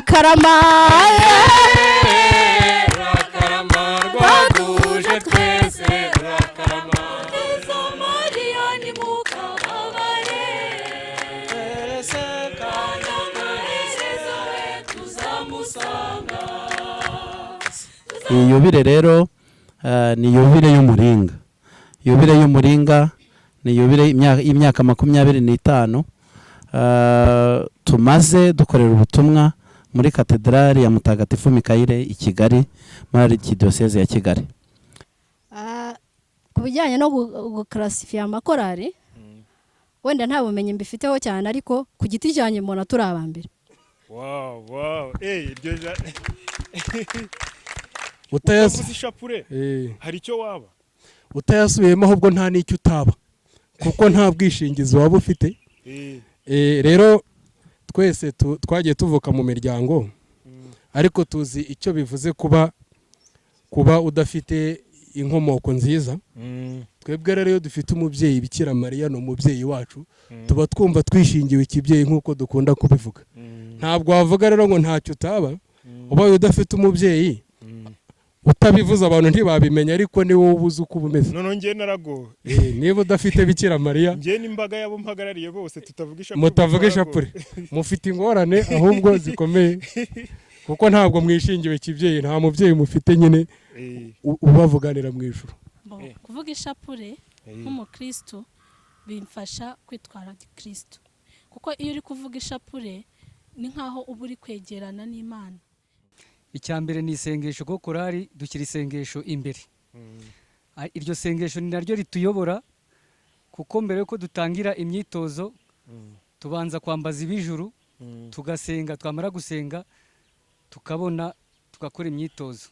Rurakarama. Rurakarama rwaduje twese, rurakarama. Mariya nimukababare, kandi amaherezo we tuzamusanga. Iyi yubile rero ni yubile y'umuringa. Yubile y'umuringa ni yubile y'imyaka 25 tumaze dukorera ubutumwa muri Katedrali ya Mutagatifu Mikayire i Kigali, muri Arikidiyoseze ya Kigali. Ku bijyanye no gukarasifiya amakorari, wenda nta bumenyi mbifiteho cyane, ariko ku giti cyanjye mbona turi aba mbere. Wow, iryo utavuze ishapure hari icyo waba. Utayasubiyemo ahubwo nta n'icyo utaba, kuko nta bwishingizi waba ufite. Rero twese twagiye tuvuka mu miryango, ariko tuzi icyo bivuze kuba udafite inkomoko nziza. Twebwe rero iyo dufite umubyeyi Bikira Mariya, ni umubyeyi wacu, tuba twumva twishingiwe ikibyeyi nk'uko dukunda kubivuga. Ntabwo wavuga rero ngo ntacyo utaba ubaye udafite umubyeyi. Utabivuze abantu ntibabimenya, ariko ni wowe ubuze uko uba umeze. Noneho njye naragowe. Niba udafite Bikira Mariya, Njye n'imbaga y'abo mpagarariye bose tutavuga ishapure, mutavuga twaragowe. ishapure, mufite ingorane ahubwo zikomeye, kuko ntabwo mwishingiwe ikibyeyi, nta mubyeyi mufite nyine ubavuganira mu ijuru. Bon, kuvuga ishapure nk'umukristo bimfasha kwitwara gikristo, kuko iyo uri kuvuga ishapure ni nk'aho uba uri kwegerana n'Imana. Icya mbere ni isengesho, kuko korari dushyira isengesho imbere. Iryo sengesho ni naryo rituyobora, kuko mbere yuko dutangira imyitozo tubanza kwambaza ibijuru, tugasenga, twamara gusenga tukabona tugakora imyitozo.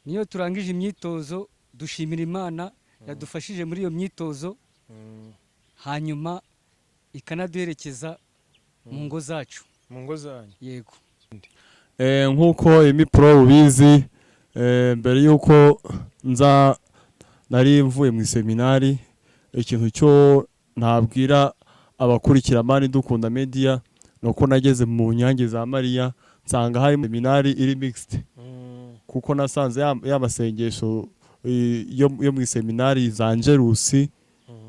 Niyo turangije imyitozo dushimira Imana yadufashije muri iyo myitozo, hanyuma ikanaduherekeza mu ngo zacu. Mu ngo zanyu. Yego. Nk'uko Emipro ubizi, mbere y'uko nza nari mvuye mu iseminari. Ikintu cyo ntabwira abakurikira Mani Dukunda Media ni uko nageze mu Nyange za Mariya nsanga harimo seminari iri mixed, kuko nasanze ya masengesho yo mu iseminari za Angelusi.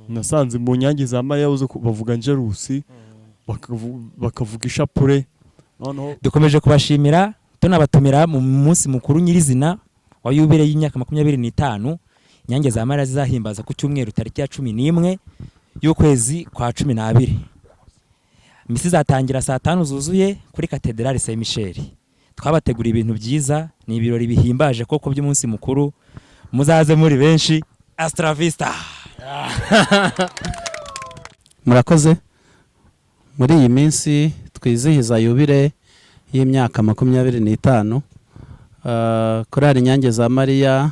Nasanze mu Nyange za Mariya uzi ko bavuga Angelusi, bakavuga ishapure noneho. Dukomeje kubashimira, tunabatumira mu munsi mukuru nyirizina wa yubile y'imyaka 25 Inyange za Mariya zizahimbaza ku cyumweru tariki ya 11 y'ukwezi kwa 12. Misi izatangira saa 5 zuzuye kuri Katedrali Saint Michel. Twabateguriye ibintu byiza, ni ibirori bihimbaje koko by'umunsi mukuru. Muzaze muri benshi. Hasta la vista. Murakoze. Muri iyi minsi twizihiza yubile y'imyaka 25, Korali Inyange za Mariya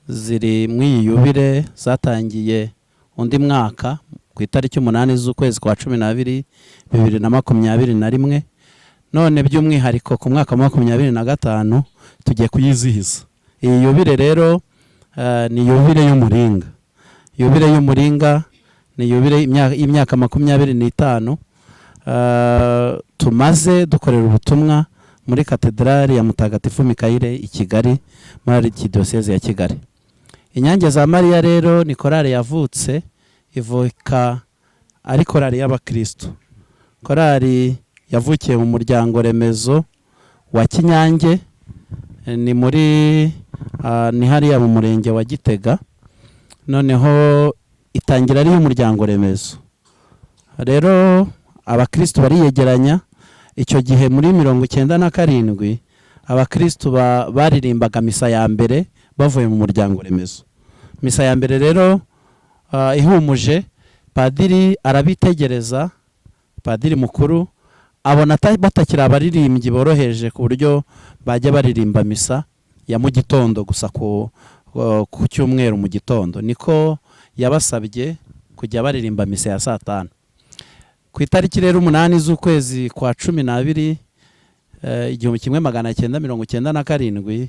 ziri muri iyi yubile. Zatangiye undi mwaka ku itariki 8 z'ukwezi kwa 12 2021, none by'umwihariko ku mwaka wa 25 tugiye kuyizihiza. Iyi yubile rero ni yubile y'umuringa. Yubile y'umuringa ni yubile y'imyaka 25 tumaze dukorera ubutumwa muri Katedrali ya Mutagatifu Mikayire i Kigali, muri Arikidiyoseze ya Kigali. Inyange za Mariya rero ni korali yavutse, ivuka ari korali y'abakristo, korali yavukiye mu muryango remezo wa Kinyange, ni muri ni hariya mu murenge wa Gitega. Noneho itangira ari umuryango remezo. Rero abakristo bariyegeranya. Icyo gihe muri 97 abakristo baririmbaga misa ya mbere bavuye mu muryango remezo. Misa ya mbere rero ihumuje, padiri arabitegereza, padiri mukuru abona batakiri abaririmbyi boroheje ku buryo bajya baririmba misa ya mu gitondo gusa ku cyumweru mu gitondo. Niko yabasabye kujya baririmba misa ya saa 5. Ku itariki rero 8 z'ukwezi kwa 12, 1997,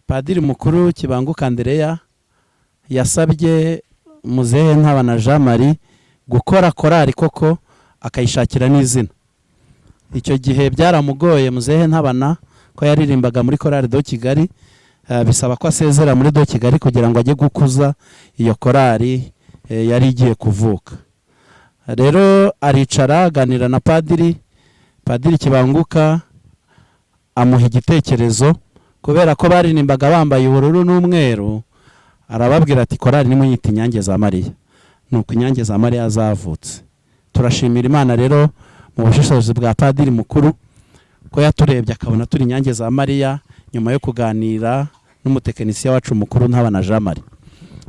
padiri mukuru Kibanguka Andereya yasabye muzehe Ntabana Jean Marie gukora korali koko, akayishakira n'izina. Icyo gihe byaramugoye muzehe Ntabana, ko yaririmbaga muri Korali de Kigali, bisaba ko asezera muri de Kigali kugira ngo ajye gukuza iyo korali yari igiye kuvuka. Rero aricara aganira na padiri, Padiri Kibanguka amuha igitekerezo. Kubera ko baririmbaga bambaye ubururu n'umweru, arababwira ati: "Korali nimuyita Inyange za Mariya." Nuko Inyange za Mariya zavutse. Turashimira Imana rero mu bushishozi bwa padiri mukuru ko yaturebye akabona turi Inyange za Mariya, nyuma yo kuganira n'umutekinisiye wacu mukuru Ntabana Jean Marie.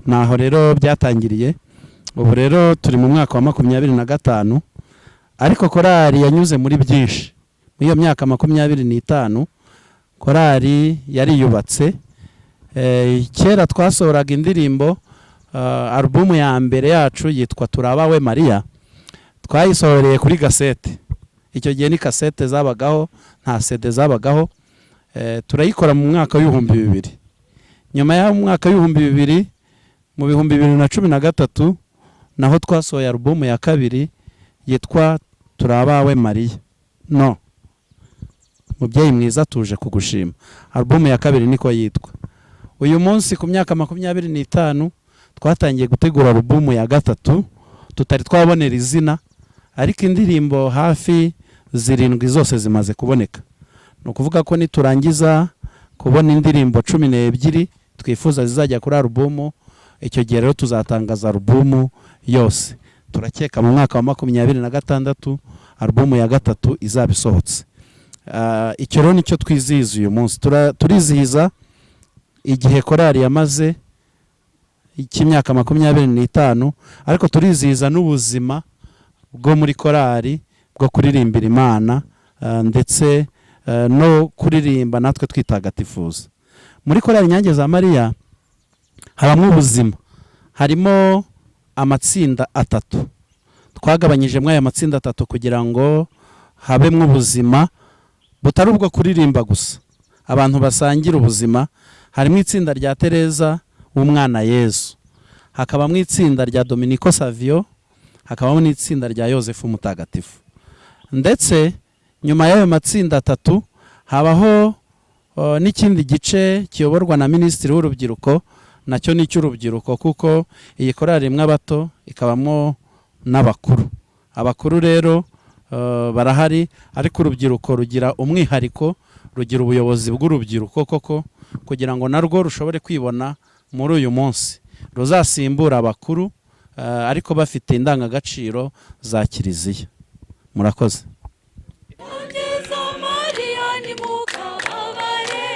Naho rero byatangiriye. Ubu rero turi mu mwaka wa 25, ariko korali yanyuze muri byinshi muri iyo myaka 25. Korali yariyubatse. Kera twasohoraga indirimbo, alubumu ya mbere yacu yitwa Turabawe Mariya, twayisohoreye kuri kasete. Icyo gihe ni kasete zabagaho, nta CD zabagaho. Turayikora mu mwaka w'2000. Nyuma y'umwaka w'2000, mu 2013, naho twasohoye alubumu ya kabiri yitwa Turabawe Mariya, no Mubyeyi Mwiza Tuje Kugushima, alubumu ya kabiri niko yitwa. Uyu munsi ku myaka 25 twatangiye gutegura alubumu ya gatatu tutari twabonera izina, ariko indirimbo hafi zirindwi zose zimaze kuboneka. Ni ukuvuga ko niturangiza kubona indirimbo 12 twifuza zizajya kuri alubumu, icyo gihe rero tuzatangaza alubumu yose. Turakeka mu mwaka wa 26 alubumu ya gatatu izaba isohotse. Icyo rero nicyo twizihiza uyu munsi. Turizihiza igihe korali yamaze cy'imyaka 25, ariko turizihiza n'ubuzima bwo muri korali bwo kuririmbira Imana, ndetse no kuririmba natwe twitagatifuza. Muri korali Inyange za Mariya habamo ubuzima, harimo amatsinda atatu. Twagabanyijemo aya matsinda atatu kugira ngo habemo ubuzima butari ubwo kuririmba gusa, abantu basangira ubuzima. Harimo itsinda rya Tereza w'Umwana Yezu, hakabamo itsinda rya Dominico Savio, hakabamo n'itsinda rya Yosefu Mutagatifu. Ndetse nyuma y'ayo matsinda atatu habaho n'ikindi gice kiyoborwa na Minisitiri w'Urubyiruko, nacyo ni icy'urubyiruko, kuko iyi korali imwe abato ikabamo n'abakuru. Abakuru rero barahari, ariko urubyiruko rugira umwihariko, rugira ubuyobozi bw'urubyiruko koko, kugira ngo narwo rushobore kwibona muri uyu munsi ruzasimbura abakuru, ariko bafite indangagaciro za kiliziya. Murakoze. Mariya nimukababare,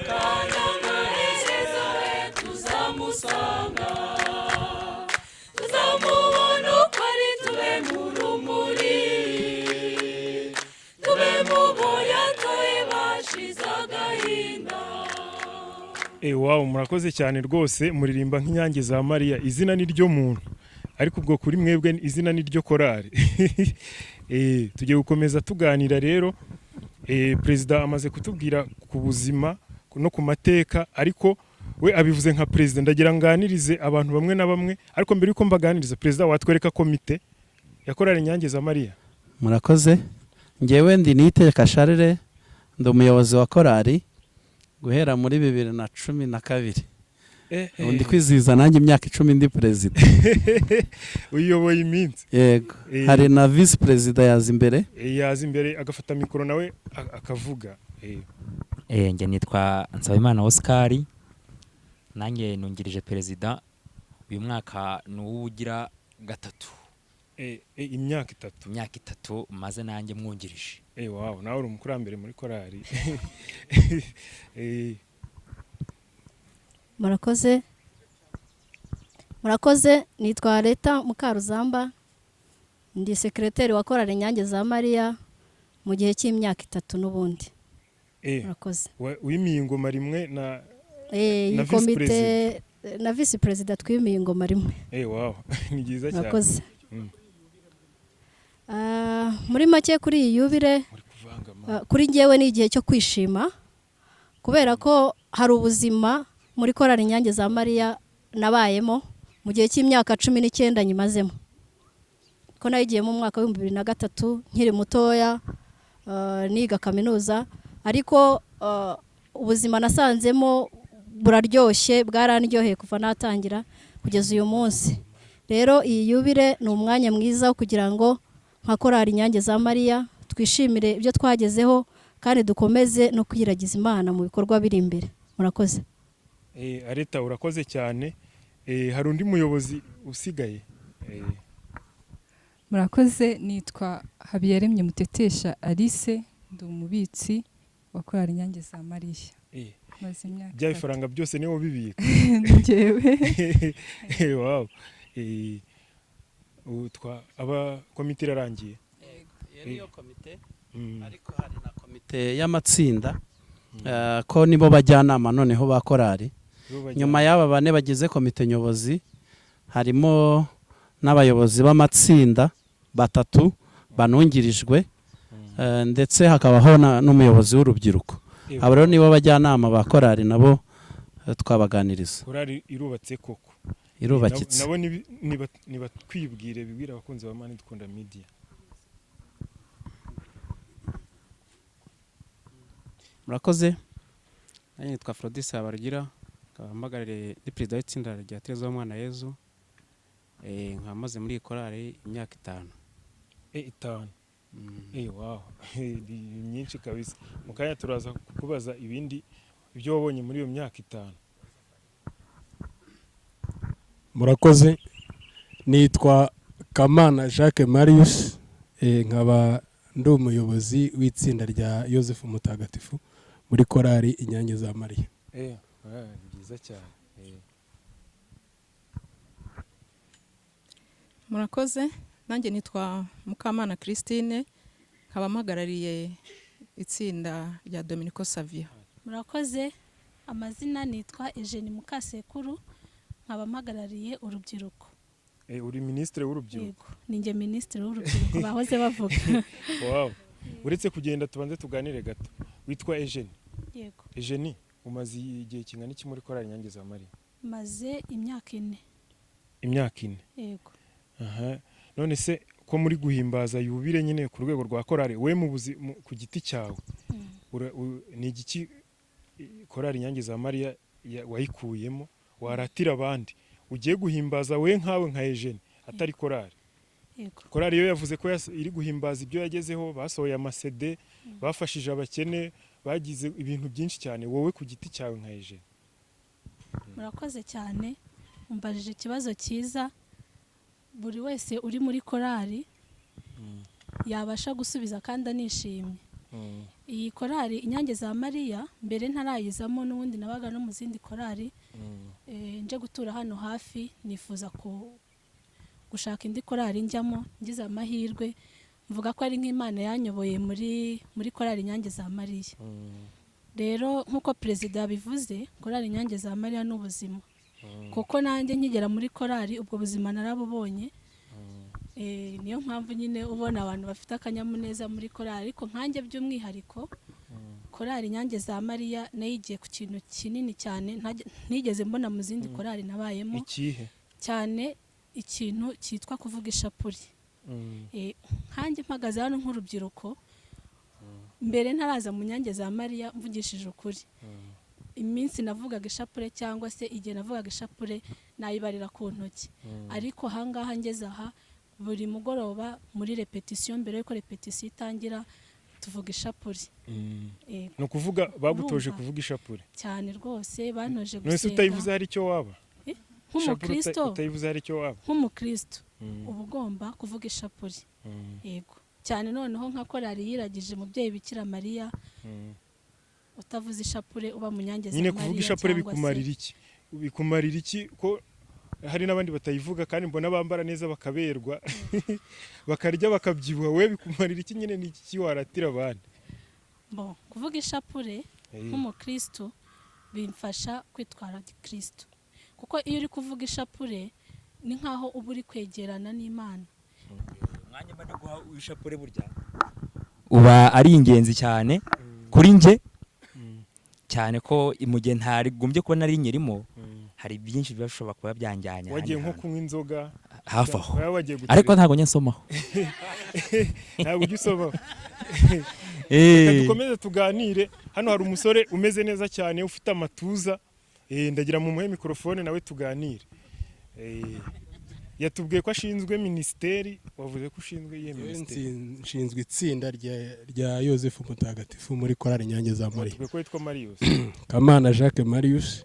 kandi amaherezo we tuzamusanga, tuzamubona uko ari, tube mu rumuri, tube mu bo yatoye bashize agahinda. Wow, murakoze cyane rwose, muririmba nk'Inyange za Mariya. Izina ni ryo muntu, ariko ubwo kuri mwebwe izina ni ryo korali. Tugiye gukomeza tuganira rero. Perezida amaze kutubwira ku buzima no ku mateka, ariko we abivuze nka perezida. Ndagira nganirize abantu bamwe na bamwe, ariko mbere yuko mbaganiriza, perezida, watwereka komite ya korali Inyange za Mariya? Murakoze. Ngewe ndi Niyitegeka Charles, ndi umuyobozi wa korali guhera muri 2012. Ubu ndi kwizihiza nanjye imyaka 10 ndi perezida. Uyoboye iminsi. Yego. Hari na visi perezida yaza imbere. Yaza imbere agafata mikoro nawe akavuga. Njye nitwa Nsabimana Oscar, nanjye nungirije perezida. Uyu mwaka ni uw'ugira gatatu. Imyaka 3. Imyaka 3 maze nanjye mwungirije. Wow, nawe uri umukurambere muri korali. Murakoze, murakoze. Nitwa Leta Mukaruzamba, ndi sekereteri wa korali Inyange za Mariya mu gihe cy'imyaka 3 n'ubundi. Murakoze. Wimiye ingoma rimwe na iyi na visi komite perezida. Na visi perezida twimiye ingoma rimwe. Wow, ni byiza cyane. Murakoze. Muri make kuri iyi yubire, kuri njyewe ni igihe cyo kwishima, kubera ko hari ubuzima muri korali Inyange za Mariya nabayemo mu gihe cy'imyaka 19 nyimazemo. Ko nayigiyemo mu mwaka wa 2003 nkiri mutoya, niga kaminuza, ariko ubuzima nasanzemo buraryoshye, bwarandyoheye kuva natangira kugeza uyu munsi. Rero iyi yubile ni umwanya mwiza wo kugira ngo nka korali Inyange za Mariya twishimire ibyo twagezeho kandi dukomeze no kwiragiza Imana mu bikorwa biri imbere. Murakoze. Areta, urakoze cyane. Hari undi muyobozi usigaye? Murakoze, nitwa Habiyaremye Mutetesha Alice, ndi umubitsi wa korali Inyange za Mariya. Maze imyaka Bya 3. bifaranga byose niwo bibika? Njyewe. Wow. Ubu aba komite irarangiye. Iyo niyo komite, ariko hari na komite y'amatsinda, ko nibo bajyanama noneho ba korali. Nibo bajyanama. Nyuma y'aba bane bagize komite nyobozi, harimo n'abayobozi b'amatsinda batatu banungirijwe, ndetse hakabaho n'umuyobozi w'urubyiruko. Abo rero nibo bajyanama ba korali, nabo twabaganiriza. Korali irubatse koko. Irubakitse. Nabo nibatwibwire, bibwira abakunzi ba Mani Dukunda Media. Murakoze, nanjye nitwa Aphrodis Habarugira, nkaba mpagarariye, ni perezida w'itsinda rya Tereza w'Umwana Yezu, nkaba maze muri iyi korali imyaka 5. 5. Wow, ni myinshi kabisa. Mu kanya turaza kukubaza ibindi ibyo wabonye muri iyo myaka 5. Murakoze, nitwa Kamana Jacques Marius, nkaba ndi umuyobozi w'itsinda rya Yosefu Mutagatifu muri korali Inyange za Mariya. Ni byiza cyane. Murakoze, nanjye nitwa Mukamana Christine, nkaba mpagarariye itsinda rya Dominico Savio. Murakoze, amazina nitwa Eugenie Mukasekuru, nkaba mpagarariye urubyiruko. Uri minisitiri w'urubyiruko? Yego, ni njye minisitiri w'urubyiruko bahoze bavuga. Wow. Uretse kugenda tubanze tuganire gato. Witwa Eugenie? Yego. Eugenie, umaze igihe kingana iki muri korali Inyange za Mariya? Maze imyaka 4. Imyaka 4. Yego. Aha. None se ko muri guhimbaza yubile nyine ku rwego rwa korali, we ku giti cyawe ni igiki korali Inyange za Mariya wayikuyemo waratira abandi ugiye guhimbaza we nkawe nka Eugenie atari korali? Yego. Korali yo yavuze ko iri guhimbaza ibyo yagezeho, basohoye amasede, bafashije abakene, bagize ibintu byinshi cyane. Wowe ku giti cyawe nka Eugenie? Murakoze cyane, umbajije ikibazo cyiza. Buri wese uri muri korali yabasha gusubiza kandi anishimye. Iyi korali Inyange za Mariya mbere ntarayizamo, n'ubundi nabaga no mu zindi korali. Nje gutura hano hafi, nifuza gushaka indi korali njyamo, ngize amahirwe mvuga ko ari nk'Imana yanyoboye muri korali Inyange za Mariya. Rero nk'uko perezida yabivuze, korali Inyange za Mariya ni ubuzima. Kuko nanjye nkigera muri korali ubwo buzima narabubonye. Niyo mpamvu nyine ubona abantu bafite akanyamuneza muri korali, ariko nkanjye by'umwihariko korali Inyange za Mariya nayigiye ku kintu kinini cyane ntigeze mbona mu zindi korali nabayemo. Ikihe? Cyane ikintu cyitwa kuvuga ishapuri. Nkanjye mpagaze hano nk'urubyiruko, mbere ntaraza mu Nyange za Mariya, mvugishije ukuri, iminsi navugaga ishapure cyangwa se igihe navugaga ishapure nayibarira ku ntoki. Ariko ahangaha ngeze aha, buri mugoroba muri repetition, mbere yuko repetition itangira, tuvuga ishapure. Ni ukuvuga bagutoje kuvuga ishapure? Cyane rwose, bantoje None se gusenga. utayivuze hari icyo waba? Nk'umukristo, Utayivuze hari icyo waba? nk'umukristo uba ugomba kuvuga ishapure. Yego, cyane noneho nka korali yiragije umubyeyi Bikira Mariya, utavuze ishapure uba mu Nyange za Nyine Mariya. kuvuga ishapure Cyangwa se bikumarira iki? Bikumarira iki ko hari n'abandi batayivuga kandi mbona bambara neza bakaberwa, bakarya bakabyibuha, we bikumarira iki nyine? Ni iki waratira abandi? Bon, kuvuga ishapure nk'umukristo bimfasha kwitwara gikristo, kuko iyo uri kuvuga ishapure ni nkaho uba uri kwegerana n'Imana. Umwanya mba guha ishapure burya uba ari ingenzi cyane kuri njye, cyane ko mu gihe ntarigombye kuba nari nyirimo, hari byinshi biba bishobora kuba byanjyanye Wagiye ahandi nko hantu. kunywa inzoga? Hafi aho. Waba wagiye gutereta. Ariko ntabwo njya nsomaho. Ntabwo ujya usomaho. Reka dukomeze tuganire. Hano hari umusore umeze neza cyane, ufite amatuza. Ndagira mu muhe mikorofone nawe tuganire. Yatubwiye ko ashinzwe minisiteri. Wavuze ko ushinzwe iyihe minisiteri? Nshinzwe itsinda rya Yosefu Mutagatifu muri korali Inyange za Mariya. Watubwiye ko witwa Marius. Kamana Jacques Marius,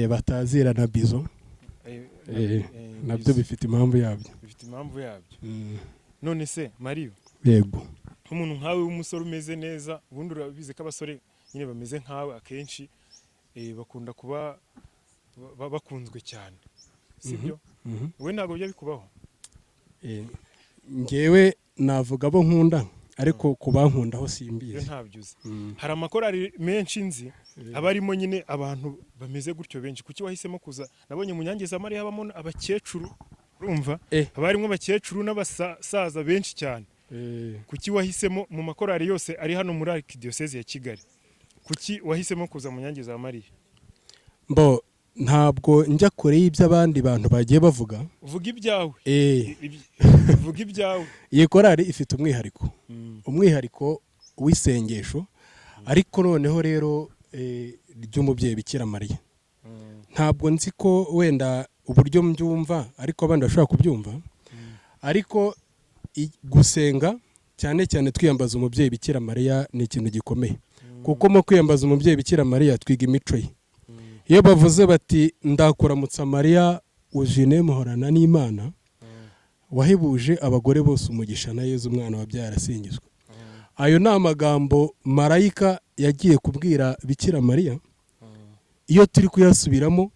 batazira na Bizo. Nabyo bifite impamvu yabyo. Bifite impamvu yabyo. None se Mario? Yego. Nk'umuntu nkawe w'umusore umeze neza, ubundi urabizi ko abasore nyine bameze nkawe akenshi bakunda kuba bakunzwe cyane, sibyo? Wowe ntabwo bijya bikubaho? Ngewe navuga abo nkunda, ariko ku bankundaho simbizi. Iyo ntabyo uzi. Hari amakorali menshi nzi aba arimo nyine abantu bameze gutyo benshi. Kuki wahisemo kuza? Nabonye mu Nyange za Mariya habamo abakecuru, urumva, haba harimo abakecuru n'abasaza benshi cyane. Kuki wahisemo mu makorali yose ari hano muri Archdiocese ya Kigali, kuki wahisemo kuza mu Nyange za Mariya? Mbo ntabwo njya kure y'ibyo abandi bantu bagiye bavuga. Vuga ibyawe. Vuga ibyawe. Iyi korali ifite umwihariko, umwihariko w'isengesho, ariko noneho rero ry'umubyeyi Bikira Mariya. Ntabwo nzi ko wenda uburyo mbyumva ariko abandi bashobora kubyumva, ariko gusenga cyane cyane twiyambaza umubyeyi Bikira Mariya ni ikintu gikomeye, kuko mu kwiyambaza umubyeyi Bikira Mariya twiga imico ye. Iyo bavuze bati ndakuramutsa Mariya ujine muhorana n'Imana, wahebuje abagore bose umugisha na Yezu umwana wabyaye arasingizwa. Ayo ni amagambo marayika yagiye kubwira Bikira Mariya. Iyo turi kuyasubiramo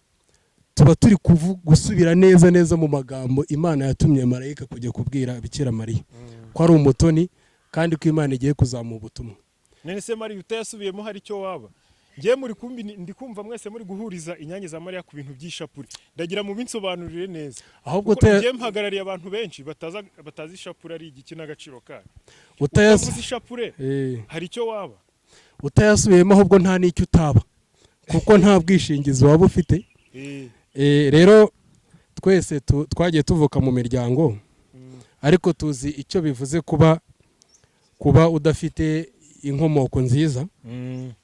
tuba turi gusubira neza neza mu magambo Imana yatumye marayika kujya kubwira Bikira Mariya, ko ari umutoni kandi ko Imana igiye kuzamuha ubutumwa. None se Mariya utayasubiyemo hari icyo waba? Ngiye muri kumbi ndi kumva mwese muri guhuriza Inyange za Mariya ku bintu by'ishapure. Ndagira mu binsobanurire neza. Ahubwo ngiye mpagarariye abantu benshi batazi ishapure ari igiki n'agaciro kayo. Utavuze ishapure hari icyo waba? Utayasubiyemo ahubwo nta n'icyo utaba, kuko nta bwishingizi waba ufite. Rero twese twagiye tuvuka mu miryango, ariko tuzi icyo bivuze kuba udafite inkomoko nziza.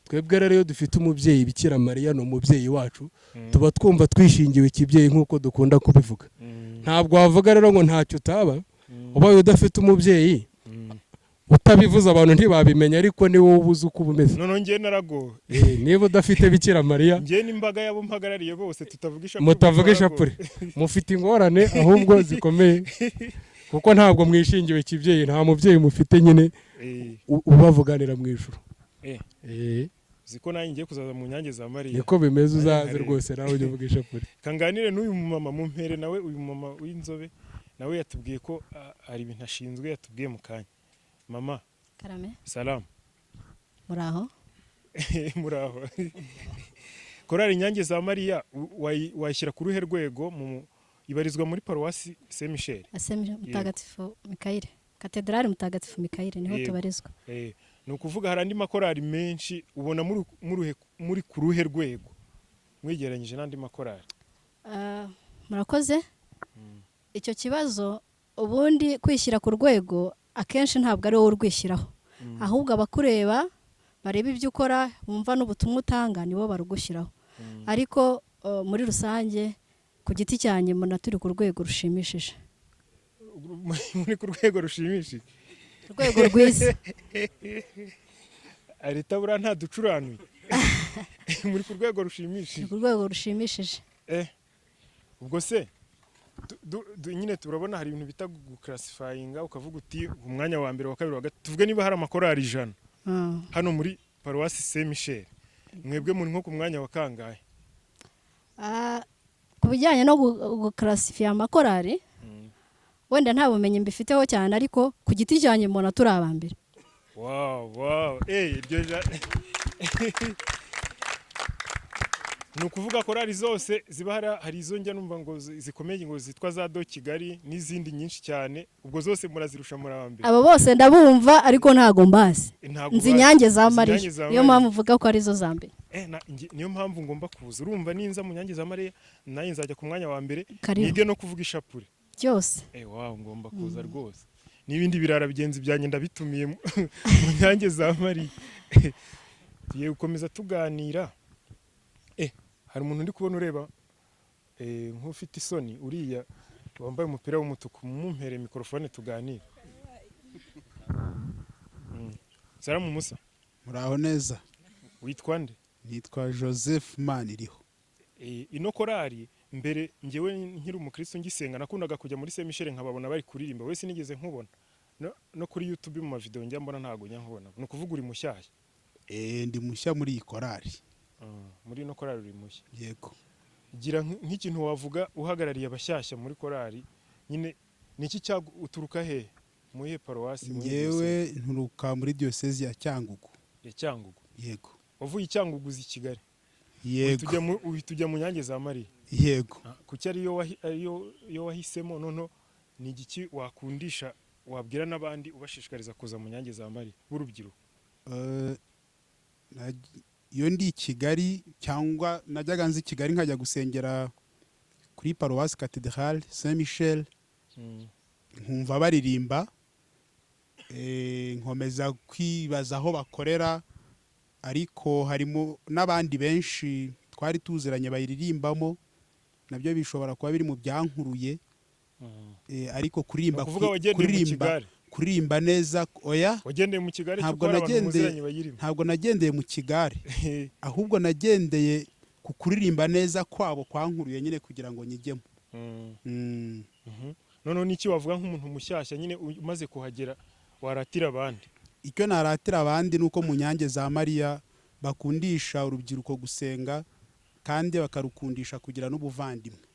Twebwe rero iyo dufite umubyeyi Bikira Mariya ni umubyeyi wacu, tuba twumva twishingiwe ikibyeyi nk'uko dukunda kubivuga. Ntabwo wavuga rero ngo ntacyo utaba ubaye udafite umubyeyi. Utabivuze abantu ntibabimenya, ariko ni wowe ubuze uko ubumeze. None ngiye naragowe. Niba udafite Bikira Mariya, ngiye n'imbaga yabo mpagarariye bose tutavuga ishapure, mutavuga ishapure, mufite ingorane ahubwo zikomeye, kuko ntabwo mwishingiwe ikibyeyi, nta mubyeyi mufite nyine ubavuganira mu ijuru. Ziko nanjye ngiye kuzaza mu Nyange za Mariya. Niko bimeze, uzaze rwose nawe ujye uvuga ishapure. Kanganire n'uyu mumama mumpere nawe, uyu mama w'inzobe nawe yatubwiye ko ari ibintu ashinzwe, yatubwiye mu kanya. Mama. Karame. Salamu. Muraho. Muraho. Korali Inyange za Mariya wayishyira ku ruhe rwego? Ibarizwa muri Paruwasi Saint Michel. Mutagatifu Mikayire. Katedrali Mutagatifu Mikayire niho tubarizwa. Ni ukuvuga hari andi makorali menshi ubona muri ku ruhe rwego mwigereranyije n'andi makorali? Murakoze. Icyo kibazo ubundi kwishyira ku rwego akenshi ntabwo ari wowe urwishyiraho, ahubwo abakureba bareba ibyo ukora bumva n'ubutumwa utanga nibo barugushyiraho. Ariko muri rusange ku giti cyanjye mbona turi ku rwego rushimishije. Muri ku rwego rushimishije, urwego rwiza. Arita bura nta ducuranuye. Muri ku rwego rushimishije. Ku rwego rushimishije. Ubwo se nyine turabona hari ibintu bita guclassifyinga, ukavuga uti umwanya wa mbere wa kabiri wa gatatu. Tuvuge niba hari amakorali 100 hano muri Paruwasi Saint Michel, mwebwe muri nko ku mwanya wa kangahe? Ku bijyanye no guclassify amakorali wenda nta bumenyi mbifiteho cyane, ariko ku giti cyanjye mbona turi abambere. Wow, wow. Iryo ni ukuvuga korali zose ziba hari izo njya numva ngo zikomeye ngo zitwa za Do Kigali n'izindi nyinshi cyane, ubwo zose murazirusha muri abambere. Abo bose ndabumva ariko ntago mbazi. Nzi Inyange za Mariya, niyo mpamvu mvuga ko arizo za mbere. Niyo mpamvu ngomba kuza. Urumva ninza mu Nyange za Mariya nanjye nzajya ku mwanya wa mbere, nige no kuvuga ishapure. Byose. Wow, ngomba kuza rwose. N'ibindi birara bigenzi byanjye ndabitumiye mu Nyange za Mariya. Tugiye gukomeza tuganira. Hari umuntu ndi kubona ureba nk'ufite isoni, uriya wambaye umupira w'umutuku, mumpere mikorofone tuganire. Salamu Musa. Muraho neza. Witwa nde? Nitwa Joseph Maniriho. Ino korari mbere ngewe nkiri umukristo ngisenga nakundaga kujya muri Saint Michel nkababona bari kuririmba, wese nigeze nkubona no kuri YouTube mu mavideo njya mbona, ntago njya nkubona. Ni ukuvuga uri mushyashya? Ndi mushya muri iyi korari. Muri ino korari uri mushya? Yego. Gira nk'ikintu wavuga uhagarariye abashyashya muri korari nyine, niki uturuka he? Muhe paruwasi? Ngewe nturuka muri diocese ya Cyangugu. Ya Cyangugu? Yego. Wavuye i Cyangugu uzi Kigali? Yego. Uhita ujya mu Nyange za Mariya? Yego. Kuki ariyo wahisemo? Noneho ni igiki wakundisha, wabwira n'abandi ubashishikariza kuza mu Nyange za Mariya b'urubyiruko? Iyo ndi i Kigali cyangwa najyaga nzi Kigali nkajya gusengera kuri paruwasi Cathedrale Saint Michel, nkumva baririmba, nkomeza kwibaza aho bakorera, ariko harimo n'abandi benshi twari tuziranye bayiririmbamo, nabyo bishobora kuba biri mu byankuruye. Ariko kuririmba kuririmba neza, oya, wagendeye mu Kigali? Ntabwo nagendeye mu Kigali, ahubwo nagendeye ku kuririmba neza kwabo kwankuruye nyine kugira ngo nyijyemo. Noneho niki wavuga nk'umuntu mushyashya nyine umaze kuhagera waratira abandi? Icyo naratira abandi nuko mu Nyange za Mariya bakundisha urubyiruko gusenga, kandi bakarukundisha kugira n'ubuvandimwe.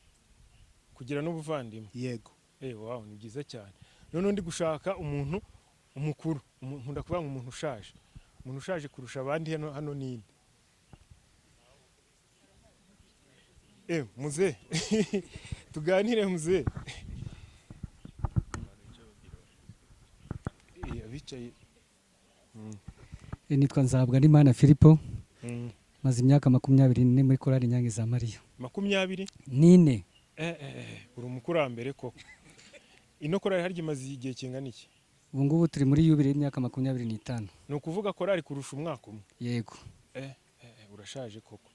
Kugira n'ubuvandimwe? Yego. Wow, ni byiza cyane. Noneho ndi gushaka umuntu umukuru, nkunda kuvuga ngo umuntu ushaje, umuntu ushaje kurusha abandi hano ninde? Muze tuganire muze. Abicaye. Nitwa Nzabwanimana Filipo. Maze imyaka 24 muri korari Nyange za Mariya. 24? Uri umukurambere koko. Ino korari harya imaze igihe kingana iki? Ubu ngubu turi muri yubile y'imyaka 25. Ni ukuvuga korari kurusha umwaka umwe? Yego. Urashaje koko.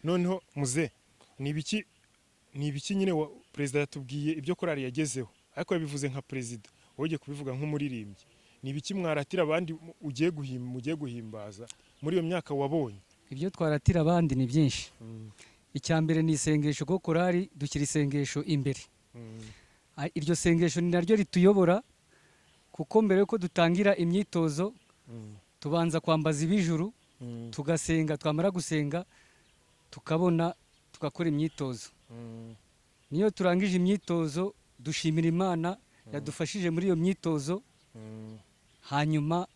Noneho muze, ni ibiki nyine perezida yatubwiye ibyo korari yagezeho, ariko yabivuze nka perezida, wowe ugiye kubivuga nk'umuririmbyi. Ni ibiki mwaratira abandi ugiye guhimbaza muri iyo myaka wabonye? Ibyo twaratira abandi ni byinshi. Icya mbere ni isengesho, kuko korari dushyira isengesho imbere. Iryo sengesho ni naryo rituyobora, kuko mbere yuko dutangira imyitozo tubanza kwambaza ibijuru, tugasenga, twamara gusenga tukabona tugakora imyitozo. Niyo turangije imyitozo dushimira Imana yadufashije muri iyo myitozo, hanyuma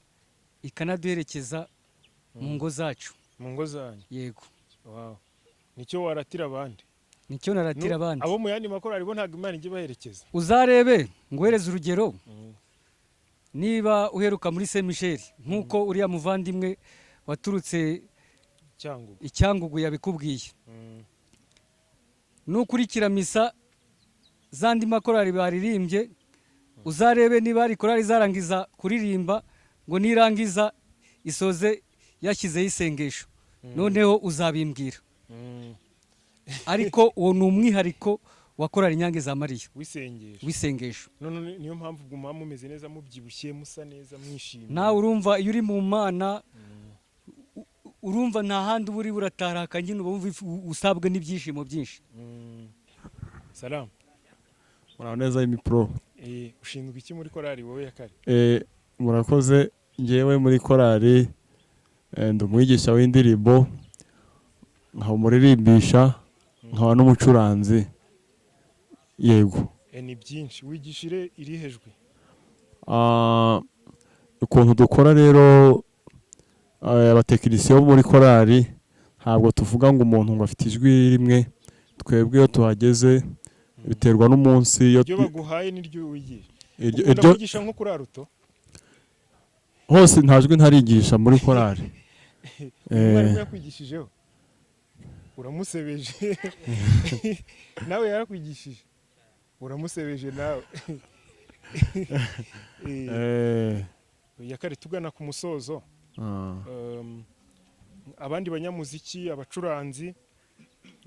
ikanaduherekeza mu ngo zacu. Mu ngo zanyu? Yego. Wow. Nicyo waratira abandi? Nicyo naratira abandi. Abo mu yandi makorari bo ntabwo Imana ijya ibaherekeza. Uzarebe nguhereze urugero, niba uheruka muri Saint Michel nkuko uriya muvandimwe waturutse Icyangugu yabikubwiye, nukurikira misa zandi makorari baririmbye, uzarebe niba ari korari zarangiza kuririmba ngo nirangiza isoze yashyizeho isengesho, noneho uzabimbwira. Ariko uwo ni umwihariko wa korari Nyange za Mariya, w'isengesho. None niyo mpamvu guma mumeze neza, mubyibushye, musa neza, mwishimye. Nawe urumva iyo uri mu Mana urumva nta handi uba uri burataraka nyine, uba usabwa n'ibyishimo byinshi. Salamu. Muraho neza Imipro. Ushinzwe iki muri korari wowe ya kare? Murakoze. Ngewe muri korari ndi umwigisha w'indirimbo, nkaba umuririmbisha, nkaba n'umucuranzi. Yego. Ni byinshi wigishire irihejwe. Ukuntu dukora rero abatekinisiye bo muri korari, ntabwo tuvuga ngo umuntu ngo afite ijwi rimwe. Twebwe iyo tuhageze biterwa n'umunsi, iyo baguhaye niryo wigisha. Ukunda kwigisha nko kuri aruto? Hose nta jwi ntarigisha muri korari. Umwarimu yakwigishijeho uramusebeje. Nawe yarakwigishije. Uramusebeje nawe. Yakare tugana ku musozo. Abandi banyamuziki, abacuranzi,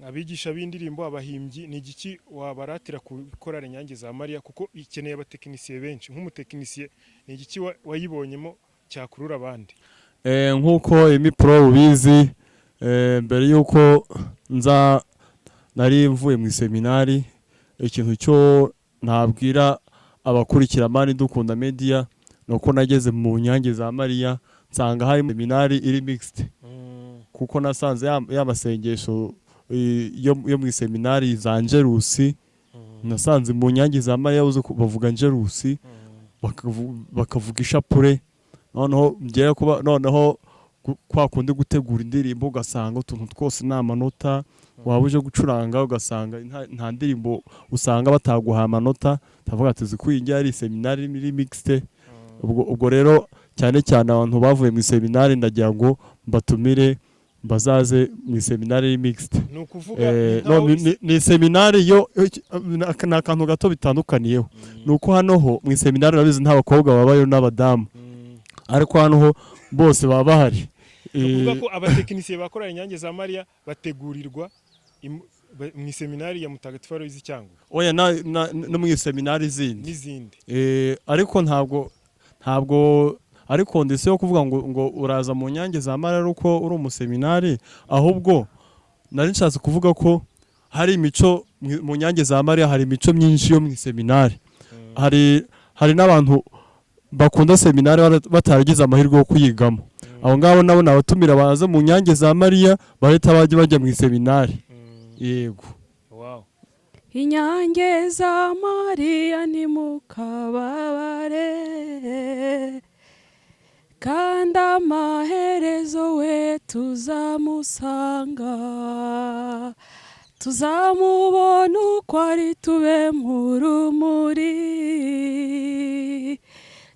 abigisha b'indirimbo, abahimbyi, ni igiki wabaratira ku korali Inyange za Mariya, kuko ikeneye abatekinisiye benshi? Nk'umutekinisiye, ni igiki wayibonyemo cyakurura abandi? Nk'uko Emi Pro ubizi, mbere y'uko nza nari mvuye mu iseminari. Ikintu cyo ntabwira abakurikira Mani Dukunda Media ni uko nageze mu Nyange za Mariya nsanga hari seminari iri mixed, kuko nasanze ya masengesho yo mu iseminari za Angelusi. Nasanze mu Nyange za Mariya uzi ko bavuga Angelusi, bakavuga ishapure. Noneho ngiye kuba noneho kwa kundi gutegura indirimbo, ugasanga utuntu twose ni amanota. Waba uje gucuranga ugasanga nta ndirimbo usanga bataguha amanota. Ndavuga ati zikwiye ari seminari iri mixed. Ubwo rero cyane cyane abantu bavuye mu iseminari, ndagira ngo mbatumire bazaze mu iseminari iri mixed. Ni ukuvuga ni No, nkaho ni seminari yo ni akantu gato bitandukaniyeho, ni uko hano ho mu iseminari urabizi nta bakobwa babayo n'abadamu, ariko hano ho bose baba bahari. Ni ukuvuga ko abatekinisiye ba korali Inyange za Mariya bategurirwa mu iseminari ya Mutagatifu Aloyizi Cyangugu? Oya, no mu iseminari zindi. N'izindi. Ariko ntabwo ari condition yo kuvuga ngo uraza mu Nyange za Mariya ari uko uri umuseminari. Ahubwo nari nshatse kuvuga ko hari imico mu Nyange za Mariya, hari imico myinshi yo mu iseminari. Hari n'abantu bakunda seminari bataragize amahirwe yo kuyigamo. Abo ngabo nabo nabatumira baze mu Nyange za Mariya, bahita bajya mu iseminari, yego. Wow. Inyange za Mariya, ntimukababare, kandi amaherezo we tuzamusanga, tuzamubona uko ari, tube mu rumuri,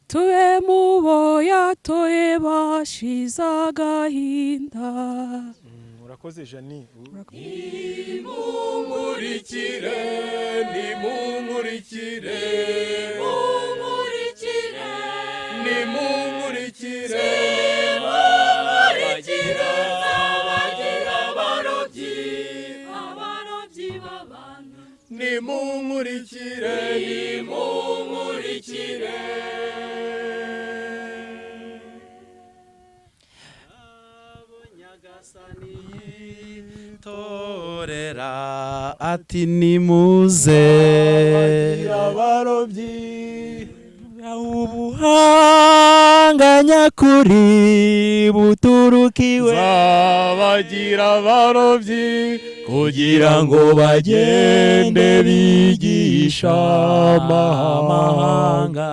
tube mu bo yatoye bashize agahinda. Urakoze, Jani. Nimunkurikire, nimunkurikire, nimunkurikire, nimunkurikire, nzabagira abarobyi, abarobyi b'abantu. Nimunkurikire, nimunkurikire. Torera ati nimuze abarobyi. Ubuhanga nyakuri buturuka iwe. Nzabagira abarobyi kugira ngo bagende bigisha amahanga,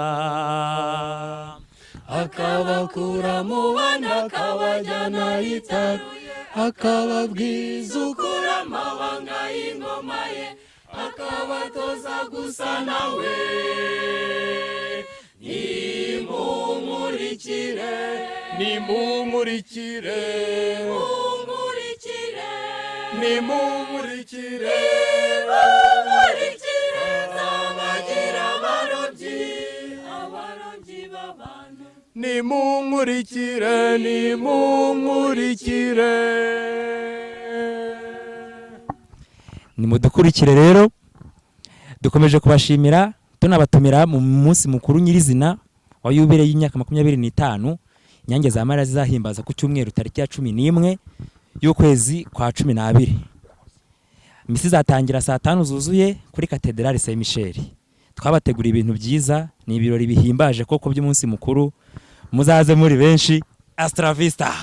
akabakura mu bana akabajyana yitaruye, akababwiza ukuri amabanga y'ingoma ye, akabatoza gusa nawe. Nimunkurikire, nimunkurikire, nimunkurikire, nimunkurikire, nzabagira abarobyi, abarobyi b'abantu. Nimunkurikire, nimunkurikire. Nimudukurikire rero, dukomeje kubashimira, tunabatumira mu munsi mukuru nyirizina wa yubile y'imyaka 25 Inyange za Mariya zizahimbaza ku cyumweru tariki ya 11 y'ukwezi kwa 12. Misi izatangira saa 5 zuzuye kuri Katedrali Saint Michel. Twabateguriye ibintu byiza, ni ibirori bihimbaje koko by'umunsi mukuru. Muzaze muri benshi. Hasta la vista.